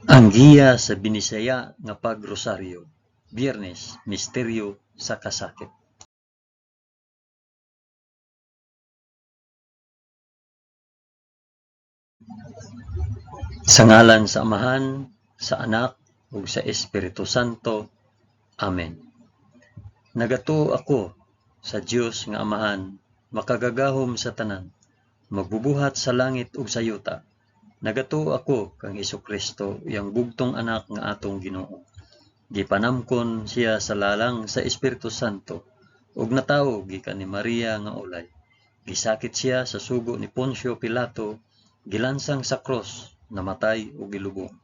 Ang giya sa Binisaya nga Pagrosaryo, Biyernes, Misteryo sa Kasakit. Sa ngalan sa Amahan, sa Anak, ug sa Espiritu Santo. Amen. Nagatuo ako sa Dios nga Amahan, makagagahom sa tanan, magbubuhat sa langit ug sa yuta. Nagatuo ako kang Hesukristo, iyang bugtong anak nga atong Ginoo. Gipanamkon siya sa lalang sa Espiritu Santo, ug natawo gikan ni Maria nga ulay. Gisakit siya sa sugo ni Poncio Pilato, gilansang sa krus, namatay ug gilubong.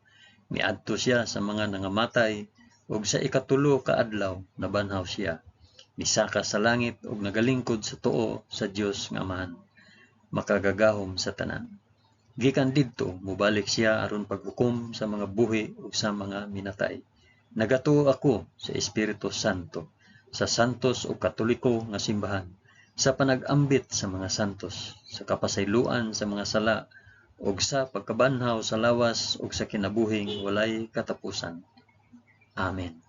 Miadto siya sa mga nangamatay, ug sa ikatulo ka adlaw nabanhaw siya. Misaka sa langit ug nagalingkod sa tuo sa Dios nga Amahan, makagagahom sa tanan. Gikan didto mobalik siya aron paghukom sa mga buhi ug sa mga minatay. Nagatuo ako sa Espiritu Santo, sa santos ug katoliko nga simbahan, sa panag-ambit sa mga santos, sa kapasayloan sa mga sala, ug sa pagkabanhaw sa lawas ug sa kinabuhing walay katapusan. Amen.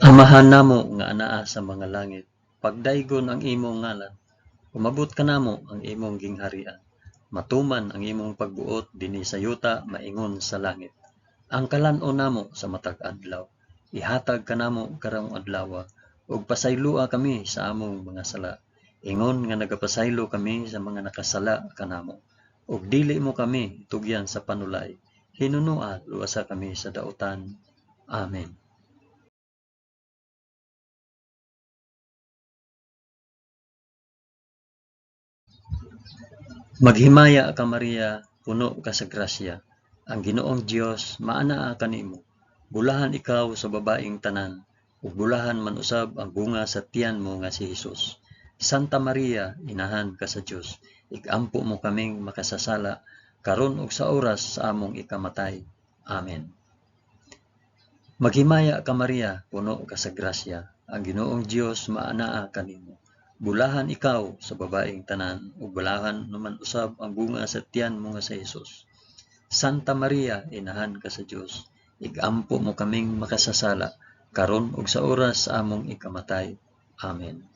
Amahan namo nga anaa sa mga langit, pagdaygon ang imong ngalan, umabot kanamo ang imong gingharian. Matuman ang imong pagbuot dinhi sa yuta maingon sa langit. Ang kalan-on namo sa matag adlaw, ihatag kanamo karong adlawa, ug pasayloa kami sa among mga sala, ingon nga nagapasaylo kami sa mga nakasala kanamo. Ug dili mo kami itugyan sa panulay, hinunoa luwasa kami sa dautan. Amen. Maghimaya ka Maria, puno ka sa grasya. Ang Ginoong Dios maanaa kanimo. Bulahan ikaw sa babaeng tanan, ug bulahan man usab ang bunga sa tiyan mo nga si Hesus. Santa Maria, inahan ka sa Dios, igampo mo kaming makasasala karon ug sa oras sa among ikamatay. Amen. Maghimaya ka Maria, puno ka sa grasya. Ang Ginoong Dios maanaa kanimo. Bulahan ikaw sa babaeng tanan, ug bulahan naman usab ang bunga sa tiyan mo nga si Hesus. Santa Maria, inahan ka sa Dios, igampo mo kaming makasasala, karon ug sa oras sa among ikamatay. Amen.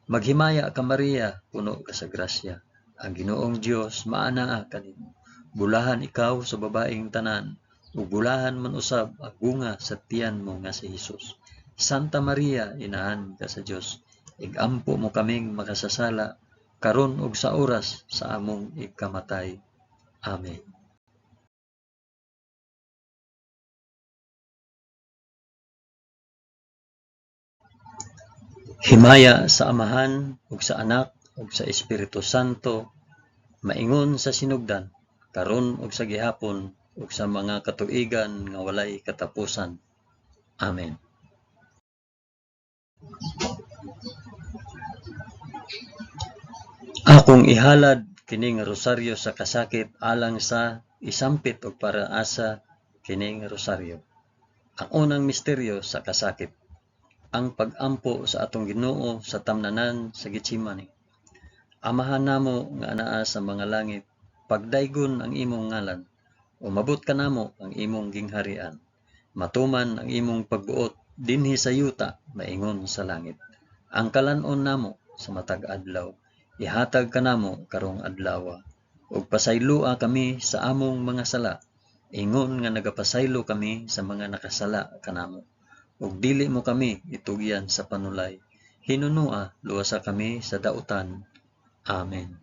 Maghimaya ka Maria, puno ka sa grasya. Ang Ginoong Dios maanaa kanimo. Bulahan ikaw sa babaeng tanan, ug bulahan man usab ang bunga sa tiyan mo nga si Hesus. Santa Maria, inahan ka sa Dios, igampo mo kaming makasasala, karon ug sa oras sa among ikamatay. Amen. Himaya sa Amahan ug sa Anak ug sa Espiritu Santo, maingon sa sinugdan, karon ug sa gihapon ug sa mga katuigan nga walay katapusan. Amen. Akong ihalad kining rosaryo sa kasakit alang sa isampit og para asa kining rosaryo. Ang unang misteryo sa kasakit, ang pag-ampo sa atong Ginoo sa tamnanan sa Getsemani. Amahan namo nga anaa sa mga langit, pagdaygon ang imong ngalan, umabot kanamo ang imong gingharian. Matuman ang imong pagbuot dinhi sa yuta maingon sa langit. Ang kalan-on namo sa matag adlaw, ihatag kanamo karong adlawa, ug pasayloa kami sa among mga sala, ingon nga nagapasaylo kami sa mga nakasala kanamo. Ug dili mo kami itugyan sa panulay, hinunoa luwasa kami sa dautan. Amen.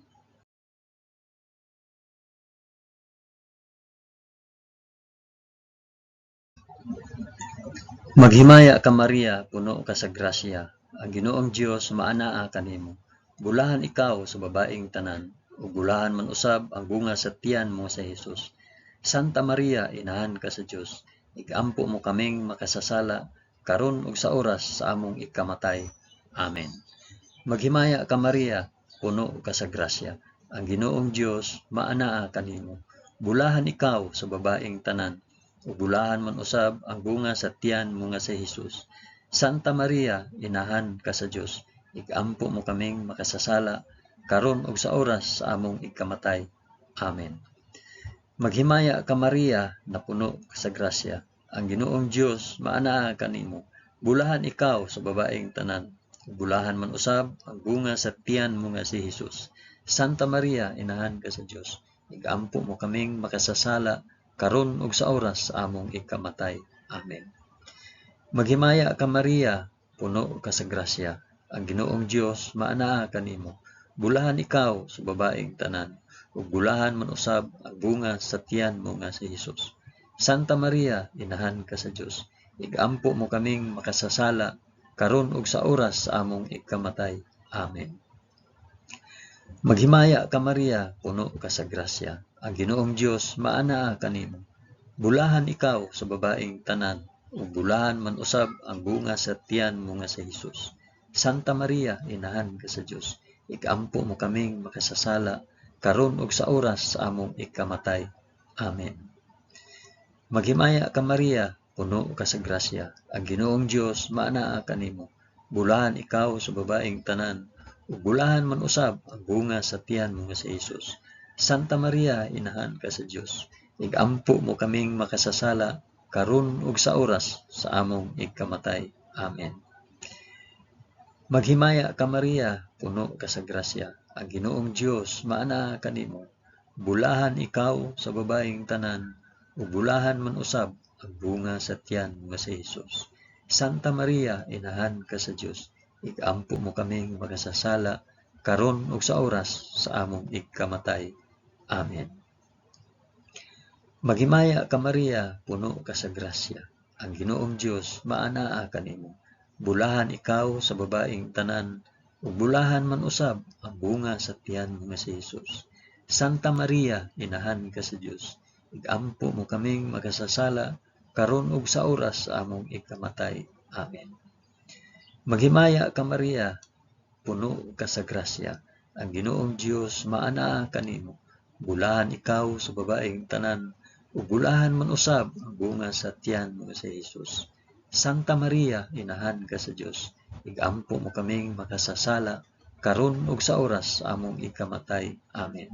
Maghimaya ka Maria, puno ka sa grasya. Ang Ginoong Dios maanaa kanimo. Bulahan ikaw sa babaeng tanan, ug bulahan man usab ang bunga sa tiyan mo sa Hesus. Santa Maria, inahan ka sa Dios, igampo mo kaming makasasala, karon ug sa oras sa among ikamatay. Amen. Maghimaya ka Maria, puno ka sa grasya. Ang Ginoong Dios maanaa kanimo. Bulahan ikaw sa babaeng tanan, ug bulahan man usab ang bunga sa tiyan mo nga si Hesus. Santa Maria, inahan ka sa Dios, Igampo mo kaming makasasala, karon ug sa oras sa among ikamatay. Amen. Maghimaya ka Maria, napuno ka sa grasya. Ang Ginoong Dios maanaa kanimo. Bulahan ikaw sa babaeng tanan. Bulahan man usab ang bunga sa tiyan mo nga si Hesus. Santa Maria, inahan ka sa Dios. Igampo mo kaming makasasala, karon ug sa oras sa among ikamatay. Amen. Maghimaya ka Maria, puno ka sa grasya. Ang Ginoong Dios maanaa kanimo. Bulahan ikaw sa babaeng tanan, ug bulahan man usab ang bunga sa tiyan mo nga si Hesus. Santa Maria, inahan ka sa Dios. Igampo mo kaming makasasala, karon ug sa oras sa among ikamatay. Amen. Maghimaya ka Maria, puno ka sa grasya. Ang Ginoong Dios maanaa kanimo. Bulahan ikaw sa babaeng tanan, ug bulahan man usab ang bunga sa tiyan mo nga si Hesus. Santa Maria, inahan ka sa Dios. Igampo mo kaming makasasala, karon ug sa oras sa among ikamatay. Amen. Maghimaya ka Maria, puno ka sa grasya. Ang Ginoong Dios maanaa kanimo. Bulahan ikaw sa babaeng tanan, ug bulahan man usab ang bunga sa tiyan mo nga si Hesus. Santa Maria, inahan ka sa Dios. Igampo mo kaming makasasala, karon ug sa oras sa among ikamatay. Amen. Maghimaya ka Maria, puno ka sa grasya. Ang Ginoong Dios maanaa kanimo. Bulahan ikaw sa babaeng tanan, ug bulahan man usab ang bunga sa tiyan mo nga si Hesus. Santa Maria, inahan ka sa Dios. Igampo mo kaming makasasala, karon ug sa oras sa among ikamatay. Amen. Maghimaya ka Maria, puno ka sa grasya. Ang Ginoong Dios maanaa kanimo. Bulahan ikaw sa babaeng tanan, ug bulahan man usab ang bunga sa tiyan mo nga si Hesus. Santa Maria, inahan ka sa Dios. Igampo mo kaming makasasala, karon ug sa oras sa among ikamatay. Amen. Maghimaya ka Maria, puno ka sa grasya. Ang Ginoong Dios maanaa kanimo. Bulahan ikaw sa babaeng tanan, ug bulahan man usab ang bunga sa tiyan mo nga si Hesus. Santa Maria, inahan ka sa Dios. Igampo mo kaming makasasala, karon ug sa oras sa among ikamatay. Amen.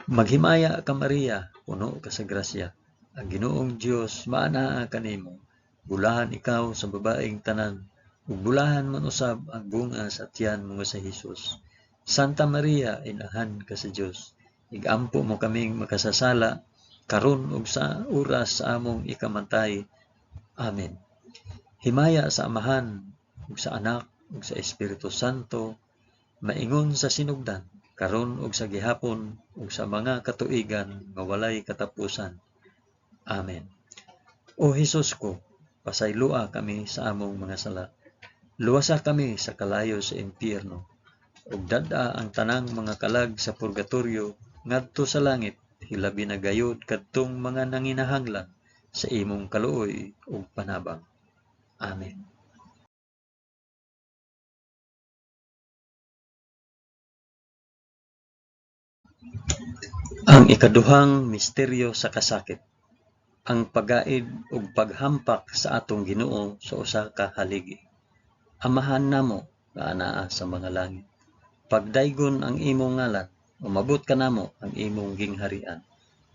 Maghimaya ka Maria, puno ka sa grasya. Ang Ginoong Dios maanaa kanimo. Bulahan ikaw sa babaeng tanan, ug bulahan man usab ang bunga sa tiyan mo nga si Hesus. Santa Maria, inahan ka sa Dios. Igampo mo kaming makasasala, karon ug sa oras sa among ikamatay. Amen. Himaya sa Amahan, ug sa Anak, ug sa Espiritu Santo, maingon sa sinugdan, karon ug sa gihapon, ug sa mga katuigan nga walay katapusan. Amen. O Hesus ko, pasayloa kami sa among mga sala. Luwasa kami sa kalayo sa impyerno, ug dad-a ang tanang mga kalag sa purgatorio ngadto sa langit, hilabi na gayod kadtong mga nanginahanglan sa imong kaluoy ug panabang. Amen. Ang ikaduhang misteryo sa kasakit, ang pagaid ug paghampak sa atong Ginoo sa usa ka haligi. Amahan namo nga anaa sa mga langit. Pagdaygon ang imong ngalan, umabot kanamo ang imong gingharian.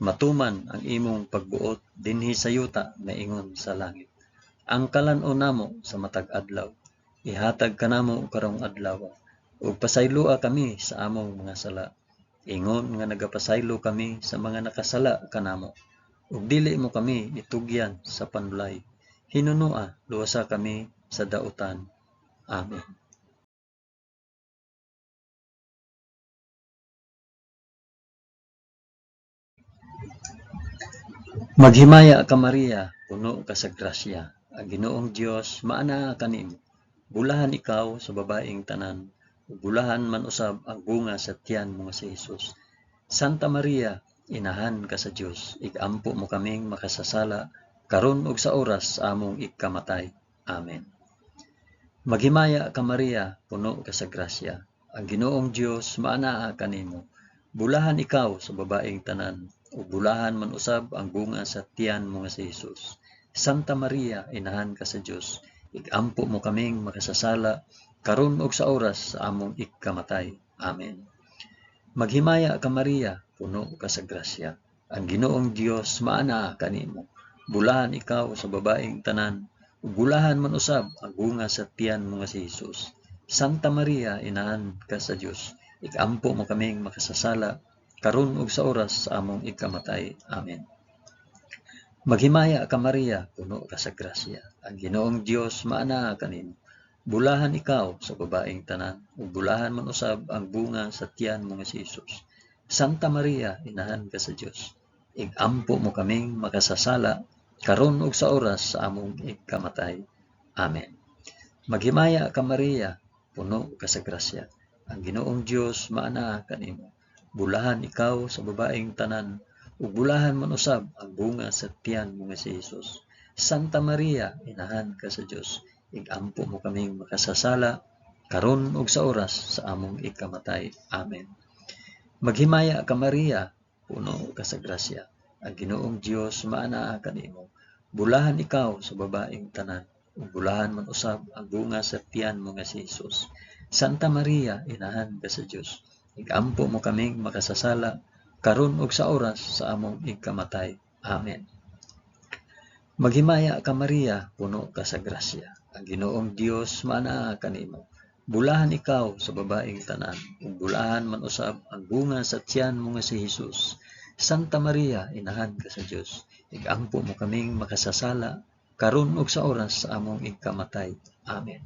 Matuman ang imong pagbuot dinhi sa yuta maingon sa langit. Ang kalan-on namo sa matag adlaw, ihatag kanamo karong adlaw, ug pasayloa kami sa among mga sala, ingon nga nagapasaylo kami sa mga nakasala kanamo. Ug dili mo kami itugyan sa panulay, hinunoa luwasa kami sa dautan. Amen. Maghimaya ka Maria, puno ka sa grasya. Ang Ginoong Dios maanaa kanimo. Bulahan ikaw sa babaeng tanan, ug bulahan man usab ang bunga sa tiyan mo nga si Hesus. Santa Maria, inahan ka sa Dios, igampo mo kaming makasasala, karon ug sa oras sa among ikamatay. Amen. Maghimaya ka Maria, puno ka sa grasya. Ang Ginoong Dios maanaa kanimo. Bulahan ikaw sa babaeng tanan, ug bulahan man usab ang bunga sa tiyan mo nga si Hesus. Santa Maria, inahan ka sa Dios, igampo mo kaming makasasala, karon ug sa oras sa among ikamatay. Amen. Maghimaya ka Maria, puno ka sa grasya. Ang Ginoong Dios maanaa kanimo. Bulahan ikaw sa babaeng tanan, ug bulahan man usab ang bunga sa tiyan mo nga si Hesus. Santa Maria, inahan ka sa Dios, ikampo mo kaming makasasala, karon ug sa oras sa among ikamatay. Amen. Maghimaya ka Maria, puno ka sa grasya. Ang Ginoong Dios maanaa kanimo. Bulahan ikaw sa babaeng tanan, ug bulahan man usab ang bunga sa tiyan mo nga si Hesus. Santa Maria, inahan ka sa Dios, igampo mo kaming makasasala, karon ug sa oras sa among ikamatay. Amen. Maghimaya ka Maria, puno ka sa grasya. Ang Ginoong Dios maanaa kanimo. Bulahan ikaw sa babaeng tanan, ug bulahan man usab ang bunga sa tiyan mo nga si Hesus. Santa Maria, inahan ka sa Dios, igampo mo kaming makasasala, karon ug sa oras sa among ikamatay. Amen. Maghimaya ka Maria, puno ka sa grasya. Ang Ginoong Dios maanaa kanimo. Bulahan ikaw sa babaeng tanan, ug bulahan man usab ang bunga sa tiyan mo nga si Hesus. Santa Maria, inahan ka sa Dios, igampo mo kaming makasasala, karon ug sa oras sa among ikamatay. Amen. Maghimaya ka Maria, puno ka sa grasya. Ang Ginoong Dios maanaa kanimo. Bulahan ikaw sa babaeng tanan, ug bulahan man usab ang bunga sa tiyan mo nga si Hesus. Santa Maria, inahan ka sa Dios, igampo mo kaming makasasala, karon ug sa oras sa among ikamatay. Amen.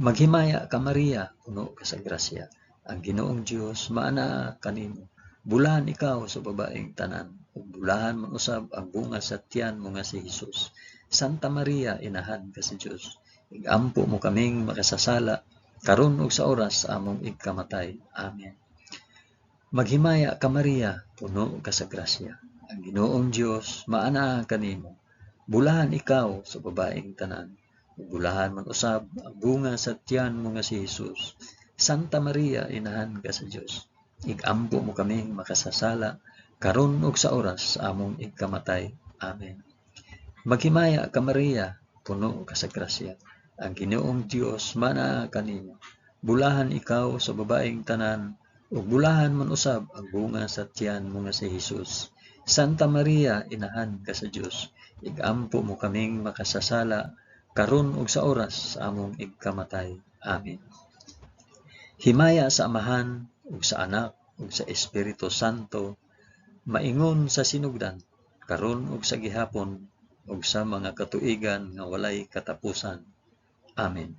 Maghimaya ka Maria, puno ka sa grasya. Ang Ginoong Dios maanaa kanimo. Bulahan ikaw sa babaeng tanan, ug bulahan man usab ang bunga sa tiyan mo nga si Hesus. Santa Maria, inahan ka sa Dios, igampo mo kaming makasasala, karon ug sa oras sa among ikamatay. Amen. Maghimaya ka Maria, puno ka sa grasya. Ang Ginoong Dios maanaa kanimo. Bulahan ikaw sa babaeng tanan, ug bulahan man usab ang bunga sa tiyan mo nga si Hesus. Santa Maria, inahan ka sa Dios, igampo mo kaming makasasala, karon ug sa oras sa among ikamatay. Amen. Maghimaya ka Maria, puno ka sa grasya. Ang Ginoong Dios maanaa kanimo. Bulahan ikaw sa babaeng tanan, ug bulahan man usab ang bunga sa tiyan mo nga si Hesus. Santa Maria, inahan ka sa Dios, igampo mo kaming makasasala, karon ug sa oras sa among ikamatay. Amen. Himaya sa Amahan ug sa Anak ug sa Espiritu Santo, maingon sa sinugdan, karon ug sa gihapon, ug sa mga katuigan nga walay katapusan. Amen.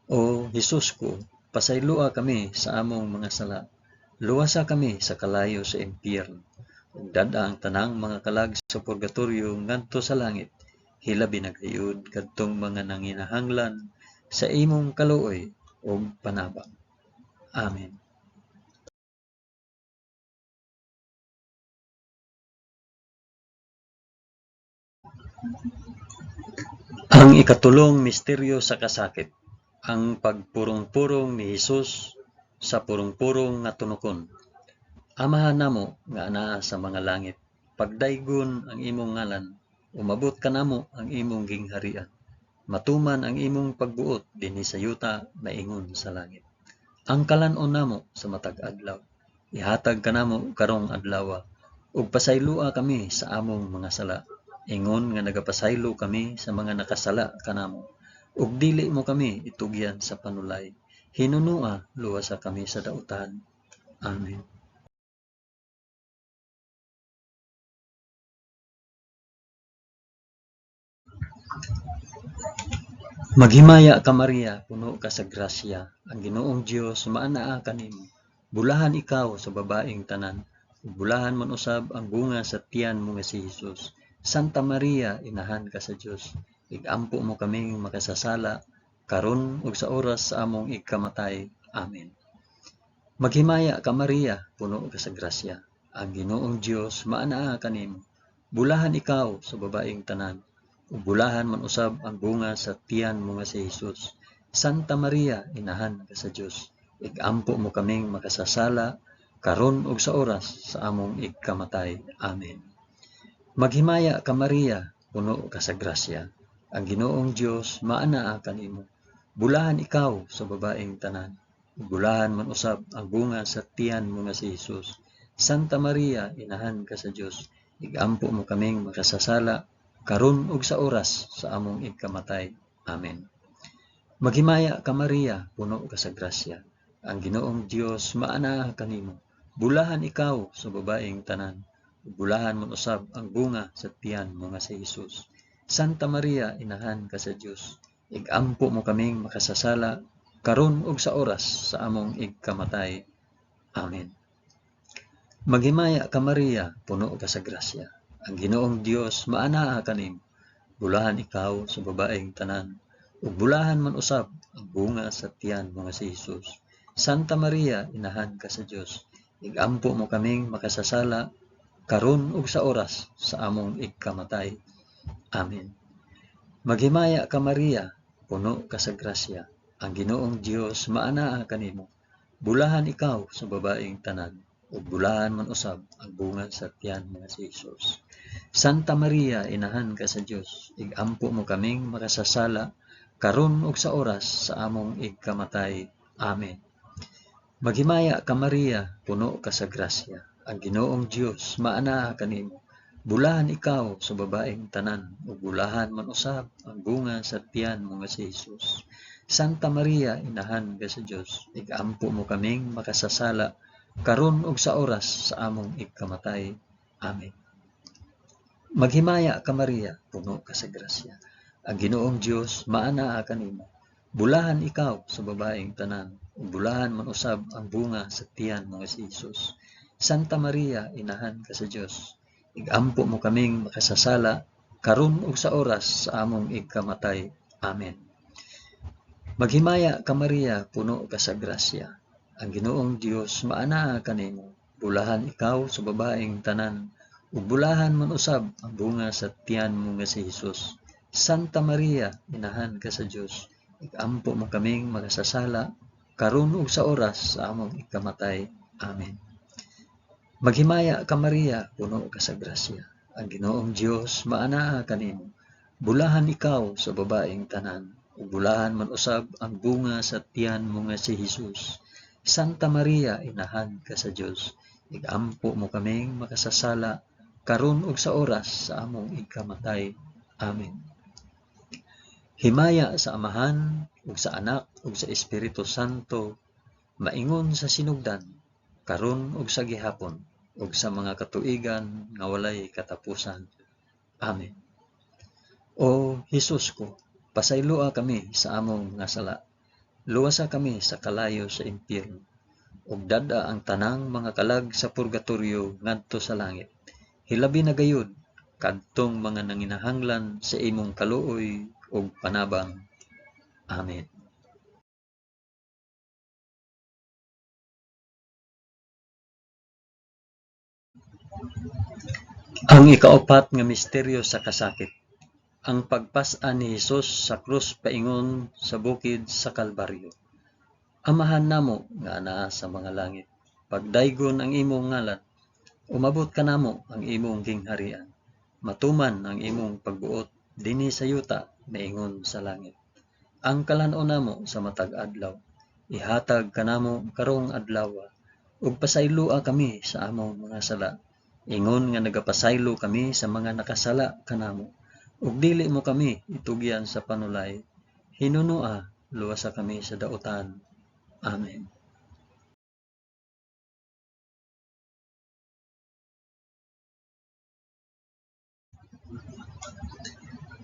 O Hesus ko, pasayloa kami sa among mga sala. Luwasa kami sa kalayo sa impyerno. Ug dad-a ang tanang mga kalag sa purgatorio ngadto sa langit. Hilabi na gayud kadtong mga nanginahanglan sa imong kaluoy ug panabang. Amen. Ang ikatulong misteryo sa kasakit, ang pagpurong-purong ni Hesus sa purong-purong nga tunokon. Amahan namo nga anaa sa mga langit, pagdaygon ang imong ngalan, umabot kanamo ang imong gingharian. Matuman ang imong pagbuot dinhi sa yuta maingon sa langit. Ang kalan-on namo sa matag adlaw, ihatag kanamo karong adlawa, ug pasayloa kami sa among mga sala, ingon nga nagapasaylo kami sa mga nakasala kanamo. Ug dili mo kami itugyan sa panulay, hinunua luwasa kami sa dautan. Amen. Maghimaya ka Maria, puno ka sa grasya, ang Ginoong Dios maanaa kanimo. Bulahan ikaw sa babaeng tanan, ug bulahan man usab ang bunga sa tiyan mo nga si Hesus. Santa Maria, inahan ka sa Dios, igampo mo kaming makasasala, karon ug sa oras sa among ikamatay. Amen. Maghimaya ka Maria, puno ka sa grasya, ang Ginoong Dios maanaa kanimo. Bulahan ikaw sa babaeng tanan, ug bulahan man usab ang bunga sa tiyan mo nga si Hesus. Santa Maria, inahan ka sa Dios, igampo mo kaming makasasala, karon ug sa oras sa among ikamatay. Amen. Maghimaya ka Maria, puno ka sa grasya, ang Ginoong Dios maanaa kanimo. Bulahan ikaw sa babaeng tanan, ug bulahan man usab ang bunga sa tiyan mo nga si Hesus. Santa Maria, inahan ka sa Dios, igampo mo kaming makasasala, karon ug sa oras sa among igkamatay. Amen. Maghimaya ka Maria, puno ka sa grasya. Ang Ginoong Dios maanaa kanimo. Bulahan ikaw sa babaeng tanan, ug bulahan man usab ang bunga sa tiyan mo nga si Hesus. Santa Maria, inahan ka sa Dios, igampo mo kaming makasasala, karon ug sa oras sa among igkamatay. Amen. Maghimaya ka Maria, puno ka sa grasya. Ang Ginoong Dios maanaa kanimo. Bulahan ikaw sa babaeng tanan, ug bulahan man usab ang bunga sa tiyan mo nga si Hesus. Santa Maria, inahan ka sa Dios, igampo mo kaming makasasala, karon ug sa oras sa among igkamatay. Amen. Maghimaya ka Maria, puno ka sa grasya. Ang Ginoong Dios maanaa kanimo. Bulahan ikaw sa babaeng tanan, ug bulahan man usab ang bunga sa tiyan mo nga si Hesus. Santa Maria, inahan ka sa Dios, igampo mo kaming makasasala, karon ug sa oras sa among igkamatay. Amen. Maghimaya ka Maria, puno ka sa grasya. Ang Ginoong Dios maanaa kanimo. Bulahan ikaw sa babaeng tanan, ug bulahan man usab ang bunga sa tiyan mo nga si Hesus. Santa Maria, inahan ka sa Dios, igampo mo kaming makasasala, karon ug sa oras sa among igkamatay. Amen. Maghimaya ka Maria, puno ka sa grasya. Ang Ginoong Dios maanaa kanimo. Bulahan ikaw sa babaeng tanan, ug bulahan man usab ang bunga sa tiyan mo nga si Hesus. Santa Maria, inahan ka sa Dios, igampo mo kaming makasasala, karon ug sa oras sa among igkamatay. Amen. Maghimaya ka Maria, puno ka sa grasya. Ang Ginoong Dios maanaa kanimo. Bulahan ikaw sa babaeng tanan, ug bulahan man usab ang bunga sa tiyan mo nga si Hesus. Santa Maria, inahan ka sa Dios, igampo mo kaming makasasala, karon ug sa oras sa among igkamatay. Amen. Maghimaya ka Maria, puno ka sa grasya. Ang Ginoong Dios maanaa kanimo. Bulahan ikaw sa babaeng tanan, ug bulahan man usab ang bunga sa tiyan mo nga si Hesus. Santa Maria, inahan ka sa Dios, igampo mo kaming makasasala, karon ug sa oras sa among igkamatay. Amen. Himaya sa Amahan, ug sa Anak, ug sa Espiritu Santo, maingon sa sinugdan, karon ug sa gihapon, ug sa mga katuigan nga walay katapusan. Amen. O Hesus ko, pasayloa kami sa among mga sala. Luwasa kami sa kalayo sa impyerno, ug dad-a ang tanang mga kalag sa purgatorio ngadto sa langit. Hilabi na gayud kadtong mga nanginahanglan sa imong kaluoy ug panabang. Amen. Ang ikaupat nga misteryo sa kasakit, ang pagpas-an ni Hesus sa krus paingon sa bukid sa Kalbaryo. Amahan namo nga anaa sa mga langit, pagdaygon ang imong ngalan, umabot kanamo ang imong gingharian, matuman ang imong pagbuot dinhi sa yuta maingon sa langit. Ang kalan-on namo sa matag adlaw, ihatag kanamo karong adlaw, ug pasayloa kami sa among mga sala, ingon nga nagapasaylo kami sa mga nakasala kanamo, ug dili mo kami itugyan sa panulay, hinunoa luwasa kami sa dautan. Amen.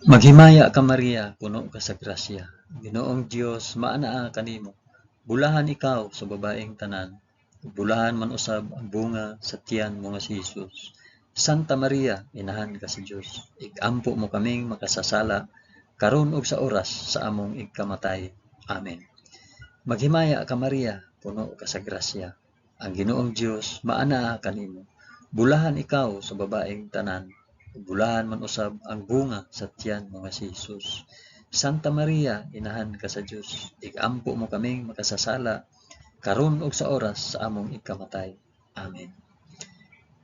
Maghimaya ka Maria, puno ka sa grasya. Ginoong Dios maanaa kanimo. Bulahan ikaw sa babaeng tanan, ug bulahan man usab ang bunga sa tiyan mo nga si Hesus. Santa Maria, inahan ka sa Dios, igampo mo kaming makasasala, karon ug sa oras sa among igkamatay. Amen. Maghimaya ka Maria, puno ka sa grasya. Ang Ginoong Dios maanaa kanimo. Bulahan ikaw sa babaeng tanan, ug bulahan man usab ang bunga sa tiyan mo nga si Hesus. Santa Maria, inahan ka sa Dios, igampo mo kaming makasasala, karon ug sa oras sa among igkamatay. Amen.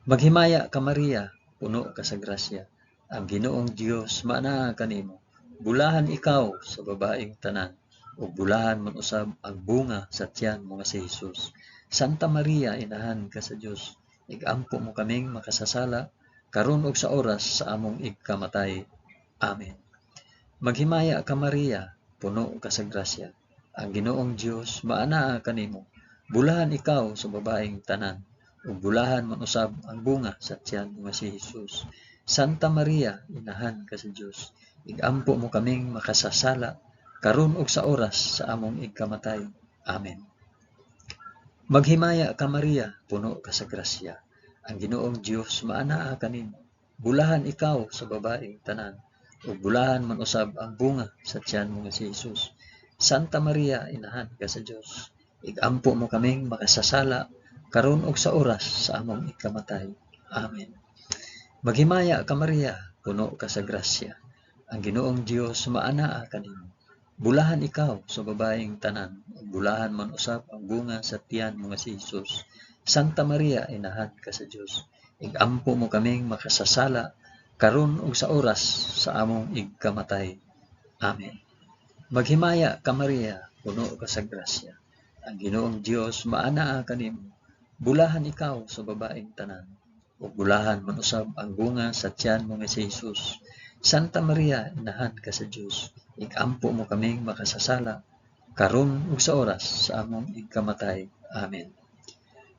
Maghimaya ka Maria, puno ka sa grasya. Ang Ginoong Dios maanaa kanimo. Bulahan ikaw sa babaeng tanan, ug bulahan man usab ang bunga sa tiyan mo nga si Hesus. Santa Maria, inahan ka sa Dios, igampo mo kaming makasasala, karon ug sa oras sa among igkamatay. Amen. Maghimaya ka Maria, puno ka sa grasya. Ang Ginoong Dios maanaa kanimo. Bulahan ikaw sa babaeng tanan, ug bulahan man usab ang bunga sa tiyan mo nga si Hesus. Santa Maria, inahan ka sa Dios, igampo mo kaming makasasala, karon ug sa oras sa among igkamatay. Amen. Maghimaya ka Maria, puno ka sa grasya. Ang Ginoong Dios maanaa kanimo. Bulahan ikaw sa babaeng tanan, ug bulahan man usab ang bunga sa tiyan mo nga si Hesus. Santa Maria, inahan ka sa Dios, igampo mo kaming makasasala, karon ug sa oras sa among ikamatay. Amen. Maghimaya ka Maria, puno ka sa grasya. Ang Ginoong Dios maanaa kanimo. Bulahan ikaw sa babaeng tanan, ug bulahan man usab ang bunga sa tiyan mo nga si Hesus. Santa Maria, inahan ka sa Dios, igampo mo kaming makasasala, karon ug sa oras sa among igkamatay. Amen. Maghimaya ka Maria, puno ka sa grasya. Ang Ginoong Dios maanaa kanimo. Bulahan ikaw sa babaeng tanan, ug bulahan man usab ang bunga sa tiyan mo nga si Hesus. Santa Maria, inahan ka sa Dios, igampo mo kaming makasasala, karon ug sa oras sa among igkamatay. Amen.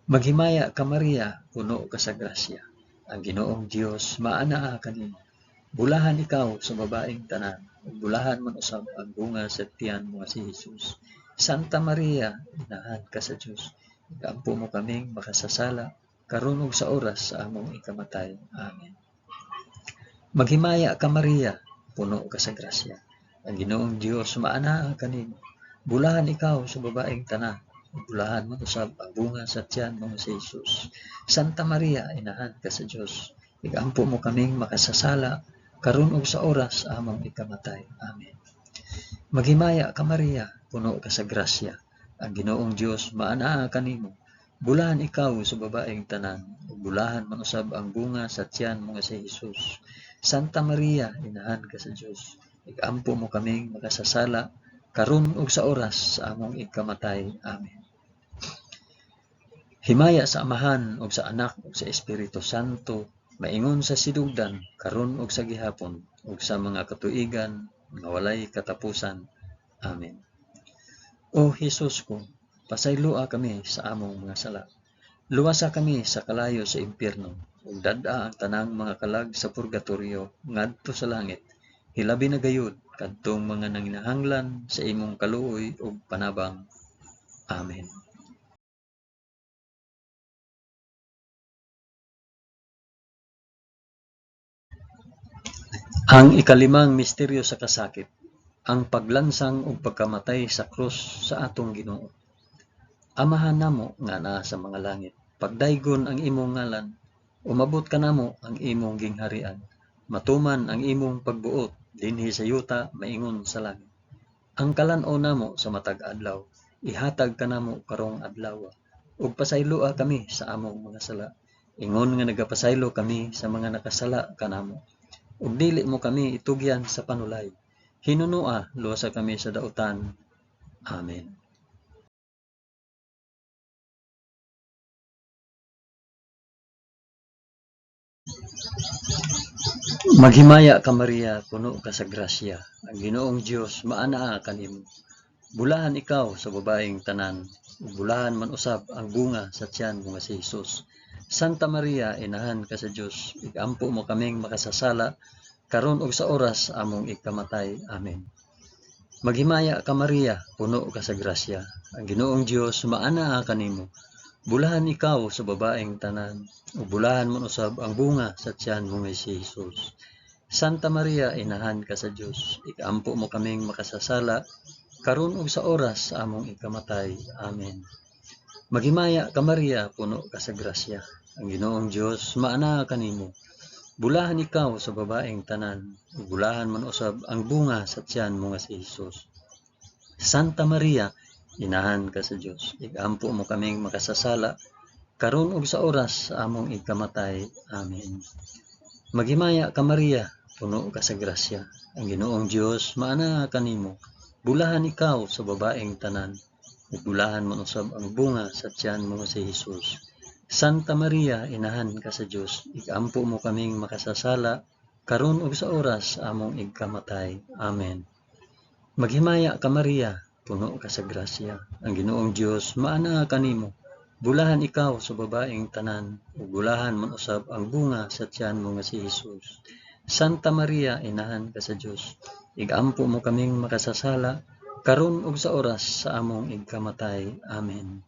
Maghimaya ka Maria, puno ka sa grasya. Ang Ginoong Dios maanaa kanimo. Bulahan ikaw sa babaeng tanan, ug bulahan man usab ang bunga sa tiyan mo nga si Hesus. Santa Maria, inahan ka sa Dios, igampo mo kaming makasasala, karon ug sa oras sa among ikamatay. Amen. Maghimaya ka Maria, puno ka sa grasya. Ang Ginoong Dios maanaa kanimo. Bulahan ikaw sa babaeng tanan, ug bulahan man usab ang bunga sa tiyan mo nga si Hesus. Santa Maria, inahan ka sa Dios, igampo mo kaming makasasala, karon ug sa oras sa among ikamatay. Amen. Maghimaya ka Maria, puno ka sa grasya. Ang Ginoong Dios maanaa kanimo. Bulahan ikaw sa babaeng tanan, ug bulahan man usab ang bunga sa tiyan mo nga si Hesus. Santa Maria, inahan ka sa Dios, igampo mo kaming makasasala, karon ug sa oras sa among ikamatay. Amen. Himaya sa Amahan ug sa Anak ug sa Espiritu Santo, maingon sa sinugdan, karon ug sa gihapon, ug sa mga katuigan nga walay katapusan. Amen. O Hesus ko, pasayloa kami sa among mga sala. Luwasa kami sa kalayo sa impyerno, ug dad-a ang tanang mga kalag sa purgatorio ngadto sa langit. Hilabi na gayud kadtong mga nanginahanglan sa imong kaluoy ug panabang. Amen. Ang ikalimang misteryo sa kasakit, ang paglansang ug pagkamatay sa krus sa atong Ginoo. Amahan namo nga naa sa mga langit, pagdaygon ang imong ngalan, umabot kanamo ang imong gingharian, matuman ang imong pagbuot dinhi sa yuta maingon sa langit. Ang kalan-on namo sa matag adlaw, ihatag kanamo karong adlaw, ug pasayloa kami sa among mga sala, ingon nga nagapasaylo kami sa mga nakasala kanamo. Ug dili mo kami itugyan sa panulay, hinunua luwasa kami sa dautan. Amen. Maghimaya ka Maria, puno ka sa grasya. Ang Ginoong Dios maanaa kanimo. Bulahan ikaw sa babaeng tanan, ug bulahan man usab ang bunga sa tiyan mo nga si Hesus. Santa Maria, inahan ka sa Dios, igampo mo kaming makasasala, karon ug sa oras among ikamatay. Amen. Maghimaya ka Maria, puno ka sa grasya. Ang Ginoong Dios maanaa kanimo. Bulahan ikaw sa babaeng tanan, ug bulahan man usab ang bunga sa tiyan mo nga si Hesus. Santa Maria, inahan ka sa Dios, ikampo mo kaming makasasala, karon ug sa oras sa among ikamatay. Amen. Maghimaya ka Maria, puno ka sa grasya. Ang Ginoong Dios maanaa kanimo. Bulahan ikaw sa babaeng tanan, ug bulahan man usab ang bunga sa tiyan mo nga si Hesus. Santa Maria, inahan ka sa Dios, igampo mo kaming makasasala, karon ug sa oras sa among ikamatay. Amen. Maghimaya ka Maria, puno ka sa grasya. Ang Ginoong Dios maanaa kanimo. Bulahan ikaw sa babaeng tanan, ug bulahan man usab ang bunga sa tiyan mo nga si Hesus. Santa Maria, inahan ka sa Dios, igampo mo kaming makasasala, karon ug sa oras sa among igkamatay. Amen. Maghimaya ka Maria, puno ka sa grasya, ang Ginoong Dios maanaa kanimo. Bulahan ikaw sa babaeng tanan, ug bulahan man usab ang bunga sa tiyan mo nga si Hesus. Santa Maria, inahan ka sa Dios, igampo mo kaming makasasala, karon ug sa oras sa among igkamatay. Amen.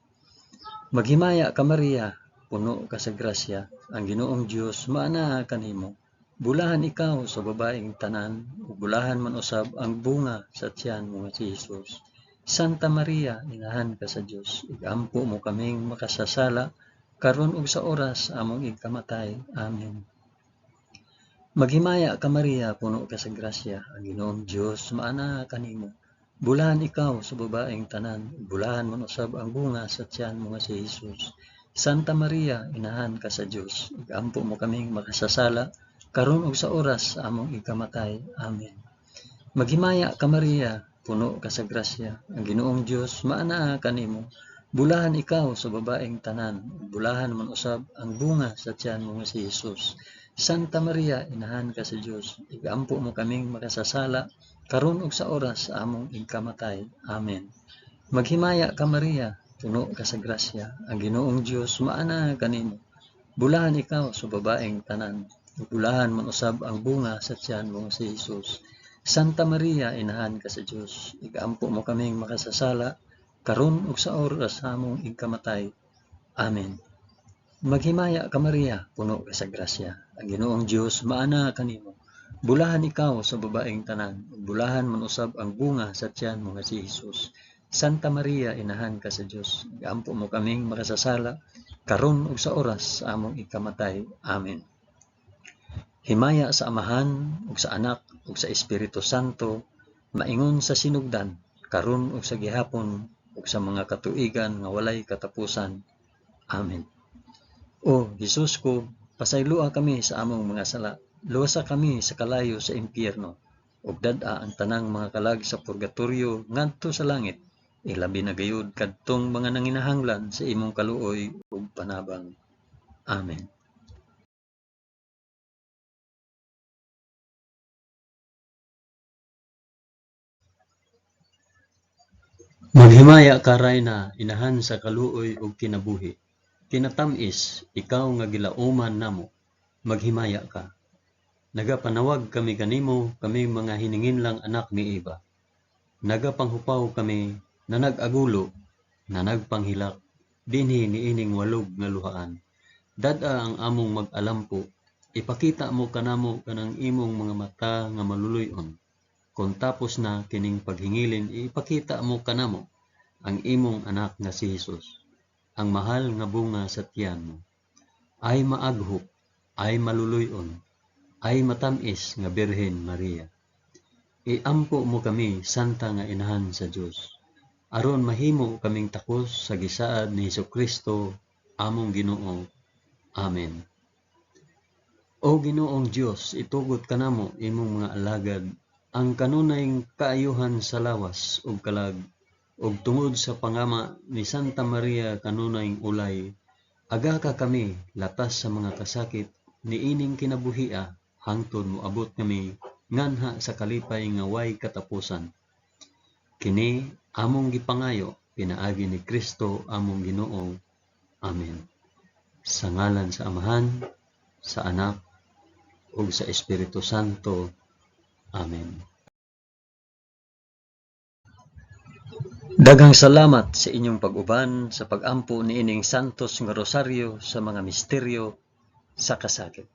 Maghimaya ka Maria, puno ka sa grasya, ang Ginoong Dios maanaa kanimo. Bulahan ikaw sa babaeng tanan, ug bulahan man usab ang bunga sa tiyan mo nga si Hesus. Santa Maria, inahan ka sa Dios, igampo mo kaming makasasala, karon ug sa oras sa among igkamatay. Amen. Maghimaya ka Maria, puno ka sa grasya, ang Ginoong Dios maanaa kanimo. Bulahan ikaw sa babaeng tanan, ug bulahan man usab ang bunga sa tiyan mo nga si Hesus. Santa Maria, inahan ka sa Dios, igampo mo kaming makasasala, karon ug sa oras sa among igkamatay. Amen. Maghimaya ka Maria, puno ka sa grasya, ang Ginoong Dios maanaa kanimo. Bulahan ikaw sa babaeng tanan, ug bulahan man usab ang bunga sa tiyan mo nga si Hesus. Santa Maria, inahan ka sa Dios, igampo mo kaming makasasala, karon ug sa oras sa among igkamatay. Amen. Maghimaya ka Maria, puno ka sa grasya, ang Ginoong Dios maanaa kanimo. Bulahan ikaw sa babaeng tanan, ug bulahan man usab ang bunga sa tiyan mo nga si Hesus. Santa Maria, inahan ka sa Dios, igampo mo kaming makasasala, karon ug sa oras sa among igkamatay. Amen. Maghimaya ka Maria, puno ka sa grasya, ang Ginoong Dios maanaa kanimo. Bulahan ikaw sa babaeng tanan, ug bulahan man usab ang bunga sa tiyan mo nga si Hesus. Santa Maria, inahan ka sa Dios, igampo mo kaming makasasala, karon ug sa oras sa among igkamatay. Amen. Himaya sa Amahan ug sa Anak ug sa Espiritu Santo, maingon sa sinugdan, karon ug sa gihapon ug sa mga katuigan nga walay katapusan. Amen. O Hesus ko, pasayloa kami sa among mga sala, luwasa kami sa kalayo sa impyerno, ug dad-a ang tanang mga kalag sa purgatorio ngadto sa langit, ilabi na gayud kadtong mga nanginahanglan sa imong kaluoy ug panabang. Amen. Maghimaya ka Rayna, inahan sa kaluoy ug kinabuhi. Kinatam-is, ikaw nga gilauman namo, maghimaya ka. Nagapanawag kami kanimo, kaming mga hininginlang anak ni Eva. Nagapanghupaw kami, na nag-agulo, na nagpanghilak, dinhi niining walog nga luhaan. Dad-a ang among mag-alampo, ipakita mo kanamo kanang imong mga mata nga maluluy-on. Kon tapos na kining paghingilin, ipakita mo kanamo ang imong anak nga si Hesus, ang mahal nga bunga sa tiyan mo. Ay maaghop, ay maluluy-on, ay matam-is nga Birhen Maria. Iampo mo kami, Santa nga Inahan sa Dios, aron mahimo kaming takos sa gisaad ni Hesukristo among Ginoo. Amen. O Ginoong Dios, itugot kanamo imong mga alagad ang kanunay kaayuhan sa lawas ug kalag, ug tungod sa pangama ni Santa Maria kanunay ulay, agaka kami latas sa mga kasakit niining kinabuhia hangtod moabot kami nganha sa kalipay nga way katapusan. Kini among gipangayo pinaagi ni Kristo among Ginoo. Amen. Sa ngalan sa Amahan, sa Anak, ug sa Espiritu Santo. Amen. Daghang salamat sa inyong pag-uban sa pag-ampo niining Santos nga Rosaryo sa mga misteryo sa kasakit.